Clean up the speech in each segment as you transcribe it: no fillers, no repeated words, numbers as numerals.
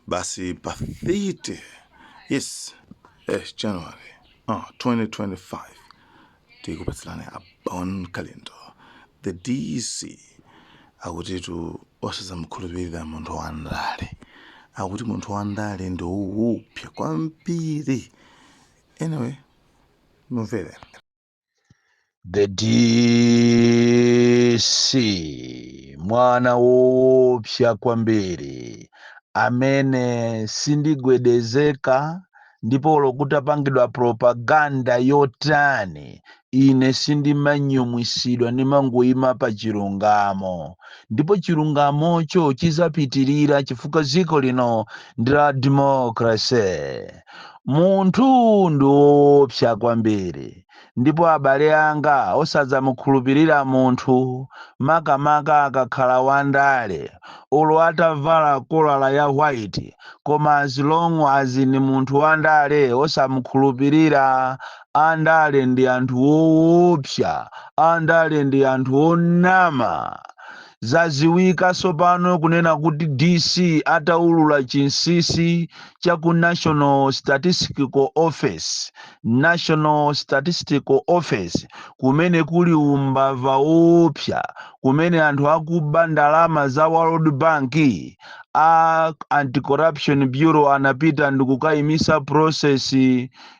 Basi pa 30, yes, January 2025, tikupatsilani a Bon Kalindo the DC. Akutitu osazamukhulupirira munthu wandale, akuti munthu wandale ndi woopsa kwambiri. Anyway, mumvere. The DC, mwana woopsa kwambiri amene sindigwedezeka, ndipo lokutapangidwa propaganda yotani, ine sindimanyumwisidwa, ndimangoyima pa chilungamo, ndipo chilungamocho chizapitirira chifukwa dziko lino ndi la democracy. Munthu ndi woopsa kwambiri, ndipo abale anga, osadzamukhulupirira munthu, makamaka akakhala wandale. Olo atavala kolala ya white, koma as long as ni munthu wandale, osamukhulupirira. Andale ndi anthu woopsa, andale ndi anthu onama. Zaziwika tsopano kunena kuti DC ataulula chinsinsi cha ku National Statistical Office, National Statistical Office, kumene kuli umbava woopsa, kumene anthu akuba ndalama za World Bank, a Anti-Corruption Bureau anapita ndikukayimisa process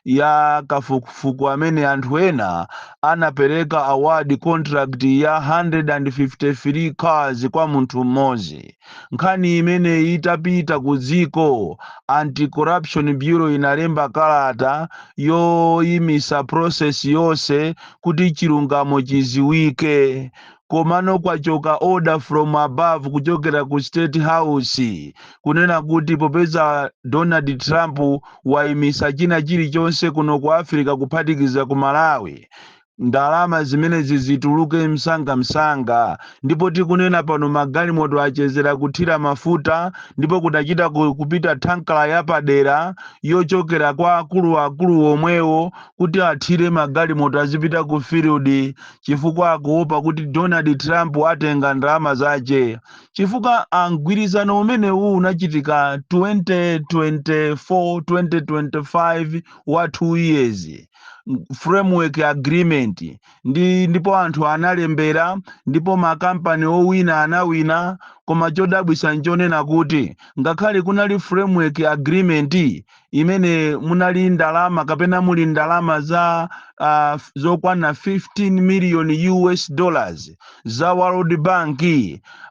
ya kafukufuku amene anthu ena anapereka award contract ya 153 cars kwa munthu mmodzi. Nkhani imeneyi itapita ku dziko, Anti-Corruption Bureau inalemba kalata yoyimisa process yonse kuti chilungamo chiziwike. Komano kwachoka order from above, kuchokera ku State House, kunena kuti popeza Donald Trump wayimisa china chilichonse kuno ku Africa, kuphatikiza ku Malawi, ndalama zimenezi zituluke msangamsanga. Ndipo tikunena pano, magalimoto achezera kuthira mafuta, ndipo kudachita kupita thankala yapadera yochokera kwa akuluakulu omwewo kuti athire magalimoto azipita ku field, chifukwa akuopa kuti Donald Trump atenga ndalama zace, chifukwa mgwirizano umenewu unachitika 2024 2025, wa 2 years framework agreement. Ndipo anthu analembera, ndipo makampani owina anawina. Koma chodabwisa nchonena kuti ngakhale kunali framework agreement imene munali ndalama, kapena muli ndalama za zokwana 15 million US dollars za World Bank,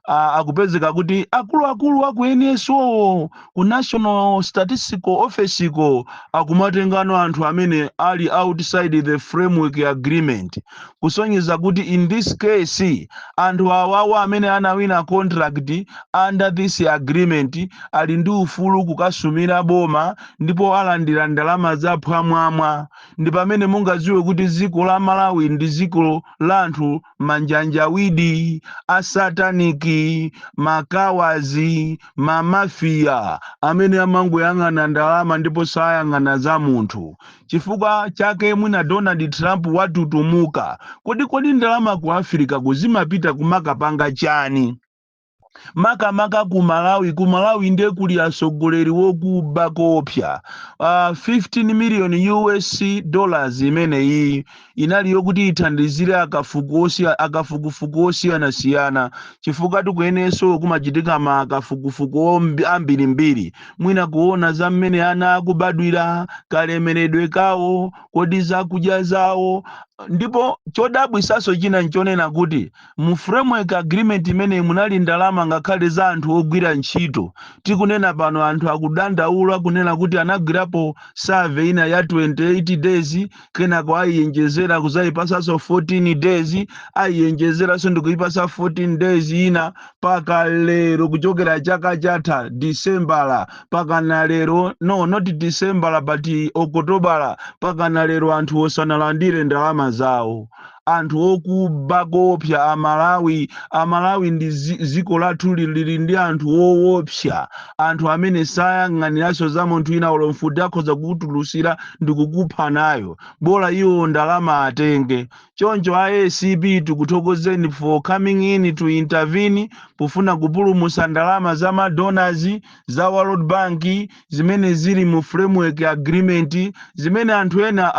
akupezeka kuti akuluakulu aku NSO, ku National Statistical Office ko, akumatengano anthu amene ali outside the framework agreement, kusonyeza kuti in this case anthu awawa amene anawina contract under this agreement ali ndi ufulu kukasumira boma, ndipo alandira ndalama zaphwamwamwa. Ndi pamene mungadziwe kuti dziko la Malawi ndi dziko la anthu manjanjawidi, asataniki, makawazi, mamafiya amene amangoyang'ana ndalama ndipo sayang'ana za munthu. Chifukwa chake mwina Donald Trump watutumuka. Kodi ndalama ku Africa kuzimapita kumakapanga chani, makamaka ku Malawi? Ku Malawi ndiye kuli atsogoleri wokuba kopsa. 15 million US dollars imeneyi inali yokuti ithandizire akafukufuku osiyanasiyana, chifukwa tikuyenenso kumachitika makafukufuku ambirimbiri, mwina kuona za mmene ana akubadwira, kalemeredwe kawo, kodi zakudya zawo. Ndipo chodabwisanso china nchonena kuti mu framework agreement imene munali ndalama ngakhale za anthu ogwira ntchito. Tikunena pano, anthu akudandaula kunena kuti anagwirapo survey ina ya 28 days, kenako ayiyenjezera kuzayipasanso 14 days, ayiyenjezeranso ndikuyipasa 14 days ina. Paka lero, kuchokera chaka chatha Disembala paka na lero, no, not Disembala but Okotobala, paka na lero anthu osanalandire ndalama zawo. Anthu okuba koopsa Amalawi. Amalawi ndi ziko lathu lili ndi anthu woopsa, anthu amene sayang'aniranso za munthu ina. Olo mfuti akhoza kukutulutsira ndi kukupha nayo, bola iwo ndalama atenge. Choncho a ACB, tikuthokozeni for coming in to intervene pofuna kupulumutsa ndalama za madonors, za World Bank, zimene zili mu framework agreement, zimene anthu ena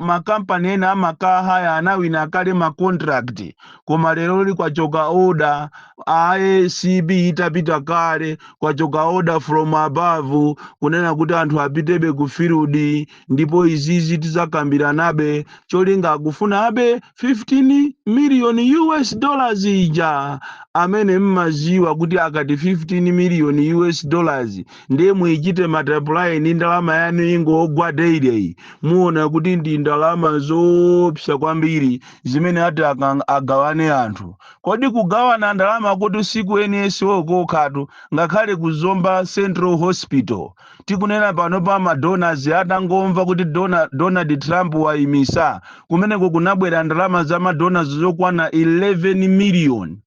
makampani ena amakahaya anawina kale ma contract. Koma lero likwachoka order, ACB itapita kale, kwachoka order from above kunena kuti anthu apitebe ku field, ndipo izizi tizakambiranabe. Cholinga akufuna abe 15 million US dollars ija, amene mmaziwa kuti akati 15 million US dollars, ndiye muichite multiply ndi ndalama yanu ingogwa daily, muona kuti ndi ndalama zoopsa kwambiri zimene ati agawane anthu. Kodi kugawana ndalama kuti siku NSO kokhatu? Ngakhale kuzomba Central Hospital, tikunena pano pa madonors atangomva kuti Donald Trump wayimisa, kumeneko kunabwera ndalama za madonors zokwana 11 million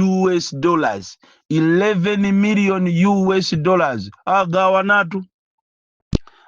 US dollars. 11 million US dollars agawanatu,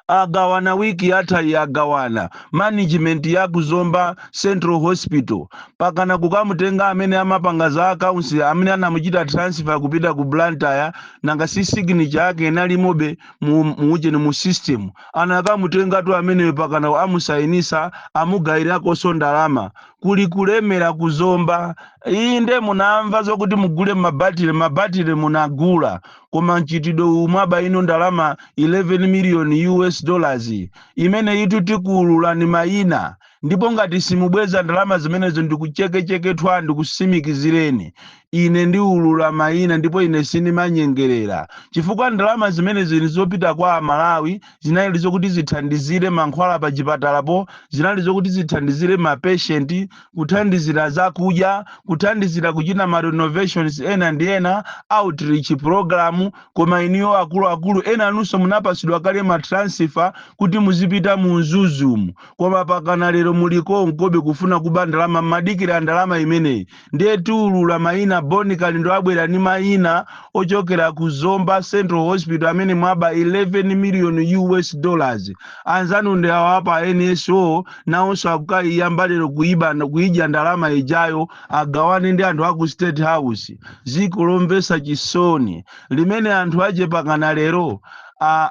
agawana wiki yatha, agawana management ya kuzomba Central Hospital, pakana kukamutenga amene amapanga za accounts, amene anamuchita transfer kupita ku Blantyre. Nanga si signature yake inalimobe mu muujeni mu system? Anakamutengatu ameneyo, pakana amusayinisa, amugayirakonso ndalama. Kuli kulemera kuzomba. Inde, munamva zokuti mugule mabatire, mabatire munagula, koma mchitidwe umwaba ino ndalama 11 million US dollars imene itu tikuululani mayina. Ndipo ngati simubweza ndalama zimenezo, ndikuchekechekethwa, ndikusimikizireni, ine ndiulula mayina. Ndipo ine sindimanyengerera, chifukwa ndalama zimenezi ndi zopita kwa Amalawi. Zinali zokuti zithandizire mankhwala pa chipatalapo, zinali zokuti zithandizire mapatient, kuthandizira zakudya, kuthandizira kuchita ma renovations ena ndi ena, outreach program. Koma iniyo akuluakulu ena anunso munapasidwa kale ma transfer kuti muzipita mu Mzuzumu, koma pakana lero muliko nkobe kufuna kuba ndalama, madikira ndalama imeneyi. Ndiye tiulula mayina. Boni Kalindo abwera ndi mayina ochokera ku Zomba Central Hospital amene mwaba 11 million US dollars. Anzanu ndi awa pa NSO, nawonso akukayiyamba lero kuiba, kuidya ndalama ijayo, agawane ndi anthu aku State House. Ziko lomvetsa chisoni limene anthu achepakana lero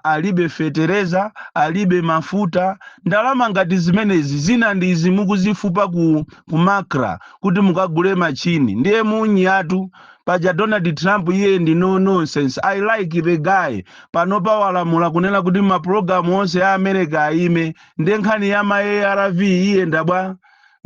alibe fetereza, alibe mafuta. Ndalama ngati zimenezi, zina ndi izi mukuzifupa ku MACRA kuti mukagule machini, ndiye munyatu paja. Donald Trump iye ndi no nonsense. I like the guy. Panopa walamula kunena kuti mapulogalamu onse a America ayime. Ndiye nkhani ya ma ARV iyenda bwa?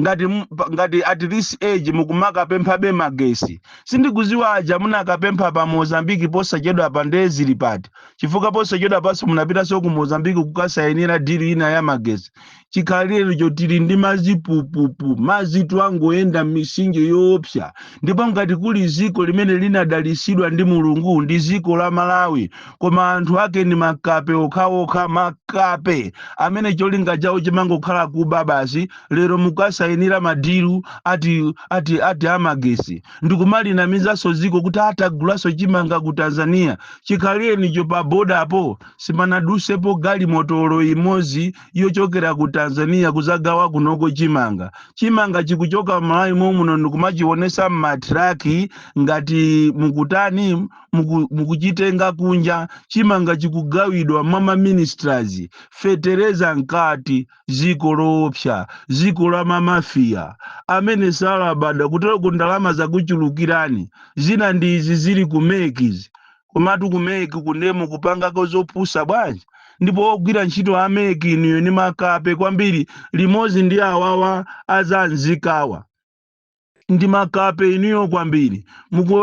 Ngati ngati at this age mukumakapemphabe magesi, sindikuziwa aja munakapempha pa Mozambiki posachedwa pa, ndiye zili pati? Chifukwa posachedwa panso munapitanso ku Mozambiki kukasayinira deal ina ya magesi. Chikhalirecho tili ndi madzi pupupu, madzi angoyenda m'mitsinje yoopsa. Ndipo ngati kuli ziko limene linadalisidwa ndi Mulungu, ndi ziko la Malawi. Koma anthu ake ndi makape okhaokha, makape amene cholinga chawo chimangokhala kuba basi. Lero mukasayinira madeal ati amagesi, ndikumalinamizanso ziko kuti atagulaso chimanga ku Tanzania. Chikhalirenicho pa bodapo simanadusepo galimotolo imodzi yochokera ku Tanzania kuzagawa kunoko chimanga. Chimanga chikuchoka Malawi momuno ndikumachionesa mmatraki ngati mukutani, mukuchitenga kunja. Chimanga chikugawidwa mwa maministers, fetereza nkati. Ziko loopsa, ziko la mamafiya amene salabada. Kutero ku ndalama zakuchulukirani, zina ndi izi zili ku MEC izi. Komatu ku MEC kundemo kupangako zopusa bwanji? Ndipo ogwira ntchito a MEC niyo ni makape kwambiri, limodzi ndi awawa azanzikawa ndi makape iniyo kwambiri.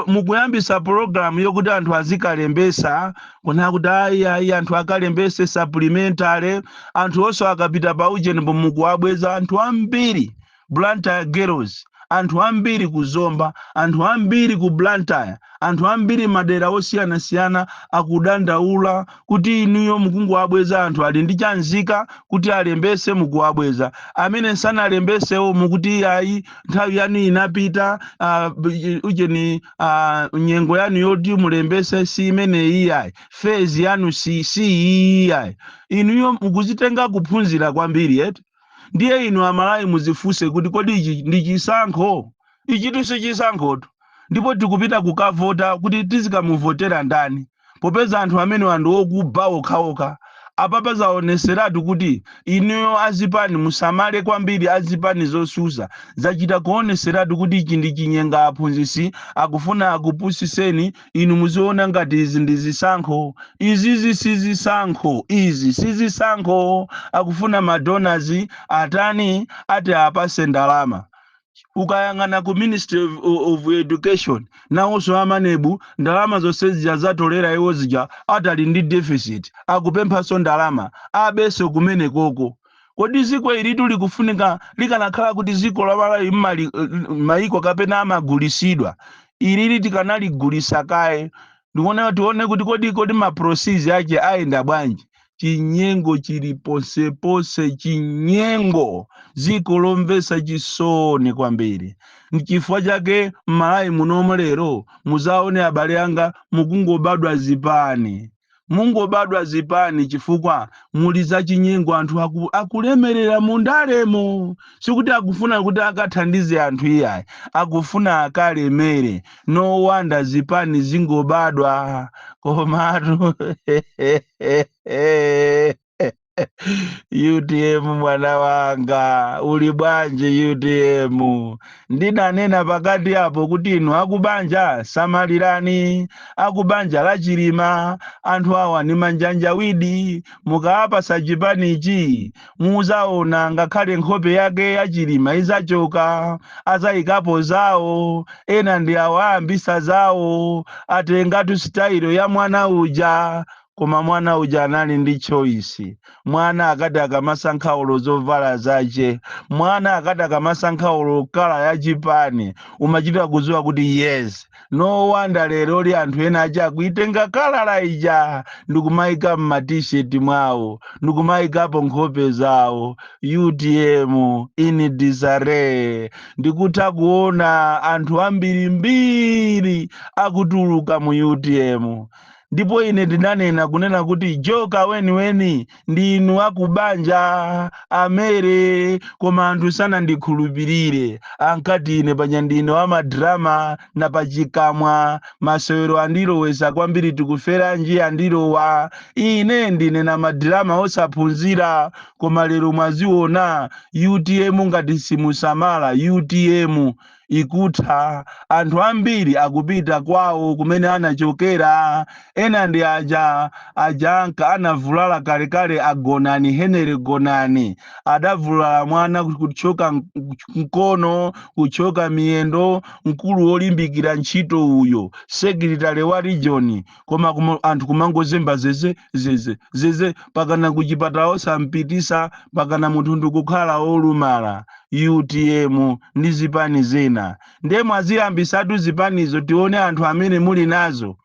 Mukuyambisa pologalamu yokuti anthu azikalembesa, kuna kuti ayi ayi, anthu akalembese supplementary. Anthu onse akapita pa ujeni, mukuwabweza anthu ambiri. Blantyre girls Anthu ambiri ku Zomba, anthu ambiri ku Blantyre, anthu ambiri madera osiyanasiyana akudandaula kuti inuyo mukungoabweza anthu ali ndi chanzika kuti alembese, mukuwabweza. Amene sanalembesewo mukuti ayi, nthawi yanu inapita, ujeni, nyengo yanu yoti mulembese si imeneyi iyayi, phase yanu si iyi iyayi. Inuyo mukuzitenga kuphunzira kwambiri eti. Ndiye inu Amalawi muzifunse kuti kodi ichi ndi chisankho? Ichitu si chisankhotu. Ndipo tikupita kukavota kuti tizikamuvotera ndani, popeza anthu amene anthu okuba okhaokha? Apapa zaoneseratu kuti inuyo azipani musamale kwambiri. Azipani zosusa zachita kuoneseratu kuti ichi ndi chinyenga. Aphunzitsi akufuna akupusiseni inu, muziona ngati izi ndi zisankho. Izizi si zisankho, izi si zisankho. Akufuna madonors atani, ati apase ndalama. Ukayang'ana ku Ministry of Education, nawonso a MANEB, ndalama zonse zija zatolera iwo zija, atali ndi deficit, akupemphanso ndalama abenso kumene koko. Kodi ziko ilitu likufunika likanakhala kuti ziko la Malawi maiko kapena amagulisidwa, ilili tikanaligulisa kaye, ndikuona tione kuti kodi ma proceeds ake ayenda bwanji? Chinyengo chili ponseponse, chinyengo, ziko lomvetsa chisoni kwambiri. Nchifukwa chake m'Malawi munomo lero muzaone, abale anga, mukungobadwa zipani, mungobadwa zipani chifukwa muli zachinyengo. Anthu akulemerera mundalemo, sikuti akufuna kuti akathandize anthu iyayi, akufuna akalemere. No wonder zipani zingobadwa. Komatu UTM, mwana wanga, uli bwanji UTM? Ndinanena pakati apo kuti inu akubanja samalirani, akubanja la Chilima, anthu awa ni manjanjawidi. Mukaapasa chipanichi muzaona ngakhale nkhope yake ya Chilima izachoka, azayikapo zawo. Ena ndi awo ayambisa zawo, atengatu style ya mwana uja. Koma mwana uja anali ndi choice. Mwana akati akamasankha ulo zovala zace, mwana akati akamasankha ulo colour ya chipani, umachita kudziwa kuti yes. No wonder lero li anthu ena aja akuitenga colour ija ndikumayika mma T-shirt mwawo, ndikumayikapo nkhope zawo. UTM in disarray. Ndikutha kuona anthu ambirimbiri akutuluka mu UTM. Ndipo ine ndinanena kunena kuti joka weniweni ndinu akubanja amere, koma anthu sanandikhulupirire. Ankati ine paja ndine wamadrama na pachikamwa, masewero andilowesa kwambiri, tikuferanji andilowa, ine ndine na madrama osaphunzira. Koma lero mwaziona. UTM ngati simusamala, UTM ikutha. Anthu ambiri akupita kwawo kumene anachokera. Ena ndi aja aja anka anavulala kalekale, agonani, Henry Gonani, adavulala mwana kuchoka mkono, kuchoka miyendo, mkulu wolimbikira ntchito uyo, secretary wa region. Koma anthu kumangozemba zeze zeze zeze, pakana kuchipatala osampitisa, pakana munthu ndikukhala olumala. UTM ndi zipani zina, ndiye mwaziyambisatu zipanizo, tione anthu amene muli nazo.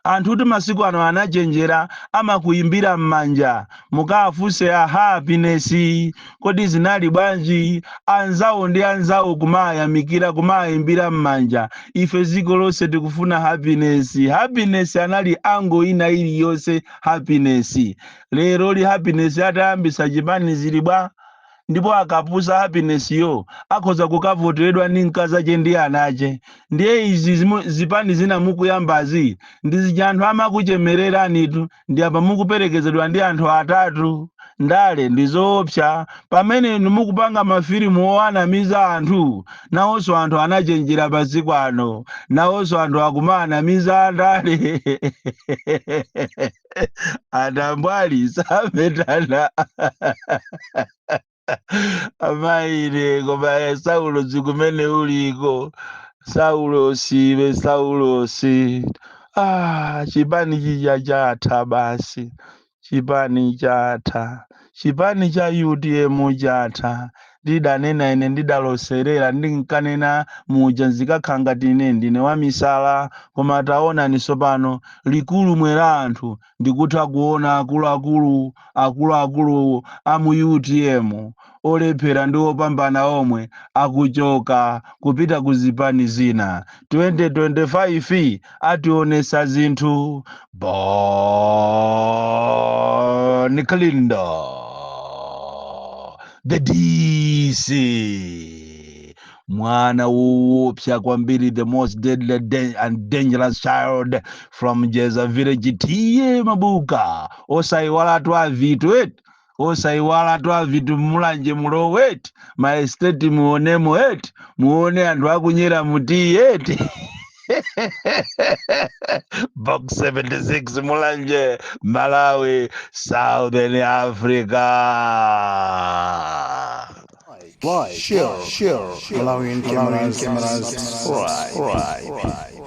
Anthu kuti masiku ano anachenjera, amakuyimbira m'manja. Mukafunse a Happiness, kodi zinali bwanji? Anzawo ndi anzawo kumayamikira, kumayimbira m'manja. Ife dziko lonse tikufuna Happiness. Happiness anali ango ina iliyonse Happiness. Lero li Happiness atayambisa chipani zili bwa? Ndipo akapusa Happiness yo, akhoza kukavoteredwa ndi mkazache ndi anache. Ndiye izi zipani zina mukuyambazi ndi zija anthu amakuchemereranitu, ndi apa mukuperekezedwa ndi anthu atatu. Ndale ndi zoopsa. Pamene inu mukupanga mafilimu owanamiza anthu, nawonso anthu anachenjera pasiku ano, nawonso anthu akumaanamiza ndale. Atambwali sametana amaine. Koma Saulo, zikumene uliko Saulosi, iwe Saulosi, ah, chipani chija chatha basi, chipani chatha, chipani cha UTM chatha. Ndinanena kuti chipani cha UTM Ndidanena ine, ndidaloserera, ndinkanena muja nzikakhala ngati ine ndine wamisala, koma taonani tsopano likulumwe la anthu ndikutha kuona akuluakulu akuluakulu a mu UTM, olephera ndi opambana omwe, akuchoka kupita ku zipani zina. 2025 ationesa zinthu. Bon Kalindo, the DC, mwana woopsa kwambiri, the most deadly and dangerous child from Jeza village, T/A Mabuka. Osaiwala avitu eti, osaiwala avitu, Mulanje mulowe eti, ma estate muonemo eti, muone anthu akunyera muti eti. Box 76, Mulanje, Malawi, Southern Africa. Like, share, share, Malawian cameras, subscribe.